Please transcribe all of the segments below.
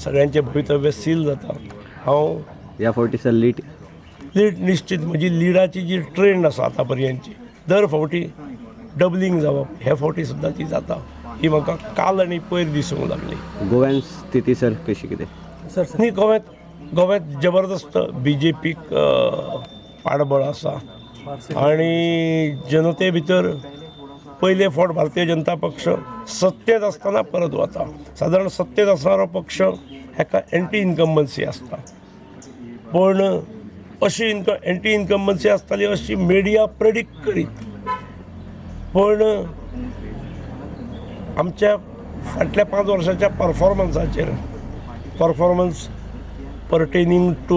सगळ्यांचें भवितव्य सील जाता. हांव ह्या फावटी सर लीड लीड निश्चित, म्हजी लिडाची जी ट्रेंड आसा आतां पर्यंतची, दर फावटी डबलिंग जावप, हे फावटी सुद्दां ती जाता ही म्हाका काल आनी पयर दिसूंक लागली. गोव्यान स्थिती सर कशी कितें? न्ही, गोव्यांत जबरदस्त बी जे पीक पाठबळ आसा आनी जनते भितर पयले फावट भारतीय जनता पक्ष सत्तेत आसतना परत वता. सादारण सत्तेत आसणारो पक्ष हेका एंटी इन्कम्बन्सी आसता, पूण अशी एंटी इन्कम्बन्सी आसताली अशी मिडिया प्रेडिक्ट करीत, पूण आमच्या फाटल्या 5 वर्साच्या परफॉर्मन्साचेर, performance pertaining to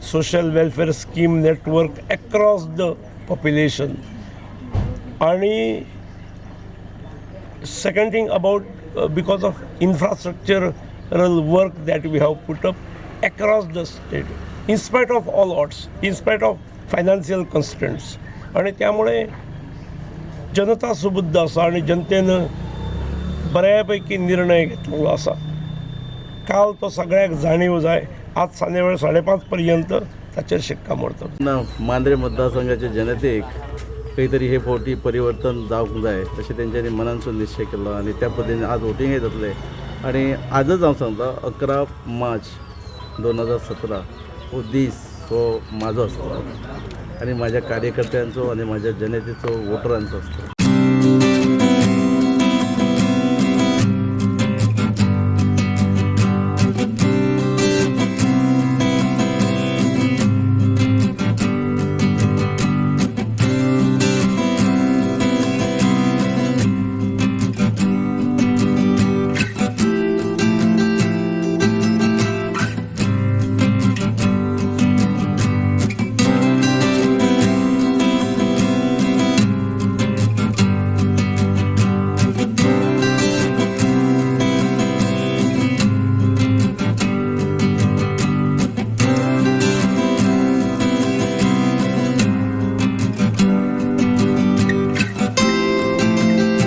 social welfare scheme network across the population, आणि second thing about because of infrastructural work that we have put up across the state in spite of all odds, in spite of financial constraints, आणि त्यामुळे जनता सुबुद्ध आसा आनी जनतेन बऱ्यापैकी निर्णय घेतलेलो आसा. काल तो सगळ्याक जाणीव जाय. आज सांजे वेळ 5:30 पर्यंत ताचेर शिक्का मोडतो. ना, मांद्रे मतदारसंघाच्या जनतेक खंय तरी हे फावटी परिवर्तन जावंक जाय अशें तेंच्यांनी मनानसून निश्चय केल्लो आनी त्या पद्दतीन आज वोटिंगय जातलें. आनी आजच हांव सांगता, 11 मार्च 2017 हो दीस हो म्हाजो आसतलो आनी म्हाज्या कार्यकर्त्यांचो आनी म्हाज्या जनतेचो, वोटरांचो आसतलो.